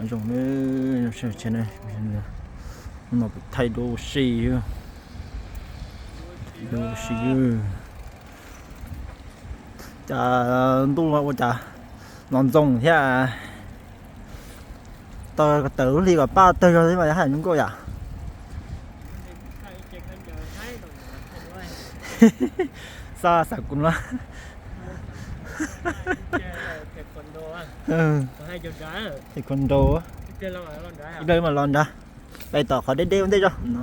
Zoo, thaij duab ua si, duab ua si. Cas ntuj ua cas los ntxoog thiab. Tawm lub hli kom pab tawg zog thiab mas yog hais zoo nkauj yom. Xav xav kuv no. Taekwondo, ib pliag mas los nrad, pais tom qhov deb deb ua ntej zog no.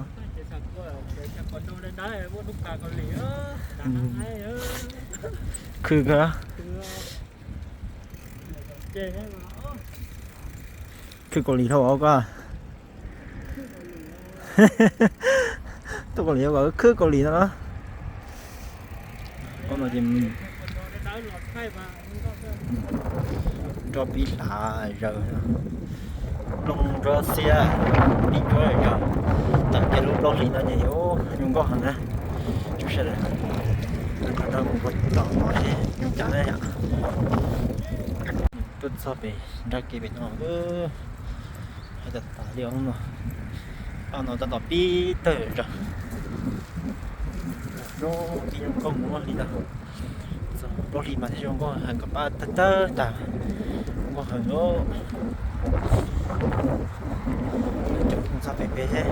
Khwv kawg. Khwv Kaus Lim dhau koj. Tuaj Kaus Lim, khwv Kaus Lim no. Nroj pib hlav zaws, nplooj ntsuab xiab, pib ntsuab zaws. Tag kis lub plaub hlis no ces yuav zoo nkauj heev na. Tsuas sawv daws, mus tom no ces zoo cas na yom. Tuaj txog pem nrab kev pem no, hais tas tas li no, paj no tab tom pib tawg zog. Zoo, pib zoo nkauj mus li ntawd. Txog plaub hlis mas thiaj zoo nkauj heev, kom pab tawg tawg tas, nkauj heev lawm. Cov txog pem pem thiab,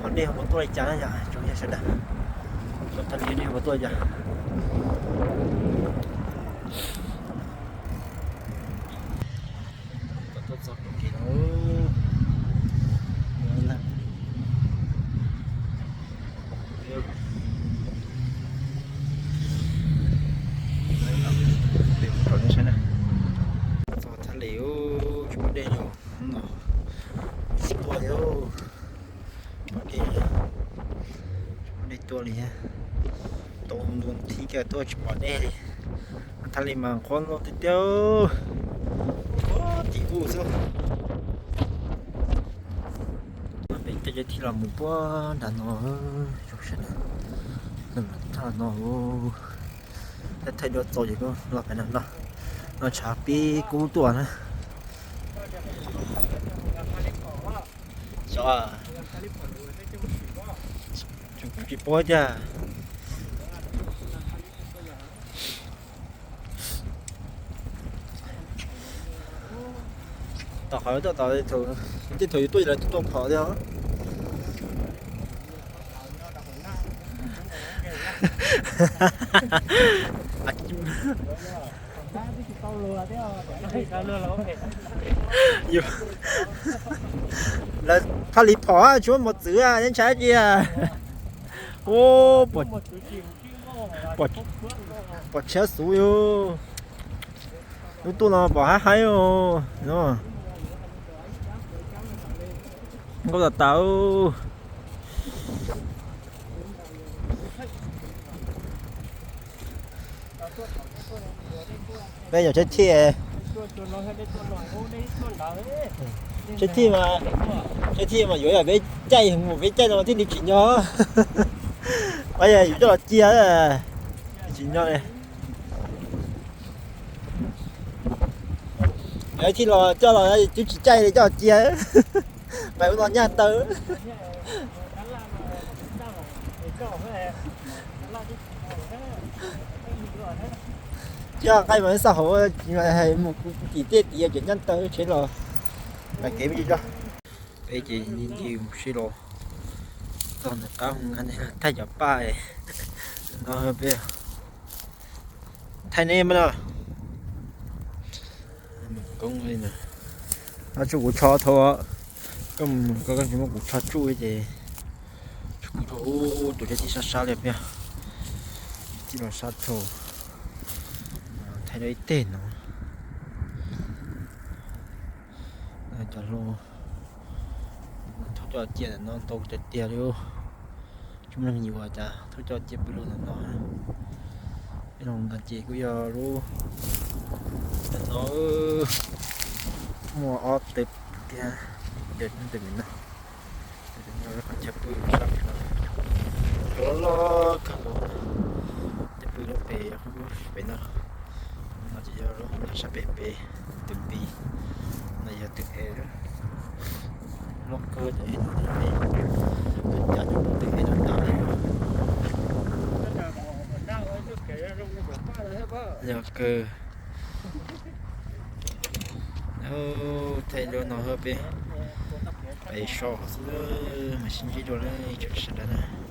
ho dej ho puas tuaj li cas na yom, tsoom yog sawv daws, cov thaj li dej ho puas tuaj li cas. Tuaj txog pem kev no, txog thaj li tsis muaj dej li, tsis tuaj li, tsis muaj dej tuaj li. Tau ntu thib kawg tuaj tsis pom dej li. Thaj li mas qhuav loj tiag tiag, qhuav tim ub xwb. Peb caij thiaj los mus puag nram no, zoo sawv daws, thaj no, thaij dua txaus ces kuj los pem no, no tshav pib kub tuaj na. Xyov, tsis paub tiag. Tom qhov tuaj tod, tej thaum yus tuaj lawv tuaj phom thiab. Lawv thaj li phom tsis muaj mos txwv, yeej ntshai dab tsi. Ub, pom tshiab xub yus. Lub tuaj no pom haib haib os. Nkauj tas tas. Peb yog tsheb thiaj, tsheb thiaj mas, tsheb thiaj mas yuav yog peb caij mus, peb caij no thiaj li tsim nyog. Pab yog yus coj los cia tsis tsim nyog li. Yog thiaj los coj los twb tsis caij li coj los cia. Pais ub no nyaj taw. Coj nqaij mas xaj hauv, hais mus tim tej tid ces nyaj taw tsheb los. Mam kev me ntsis tso. Peb ces nce mus sib los txog ntawm qab mus nqa thaij cov paj no peb thaij neb mas no. Koob li no, no tsuj kuv tsho thaum koj mus koj tsis muab kuv tsho tsuj ces kuv rau ub tus tsheb tib sab sab li peb, tib los sab thaum thaij rau ib teg no. Cov hluas thauj coj cia ntawm no ntau tiag tiag li. Tsis muaj neeg yuav cas thauj coj cia pw rau ntawm no. Peb los ntawm ces kuj yog lub, ntawm no muaj ob teg tiag, ntawm no, qhov chaw pw sab pem no, loj loj kawg nkaus. Tej pw lub pem, pem no, no ces yog lub sab pem pem tus npis, No yog tus ev, loj kawg tus ev no, tus cas coj tus ev no tas li. Yog kawg. Thaij lub no peb pais so xwb, mas sib ntsib dua lawm tsoom sawv daws na.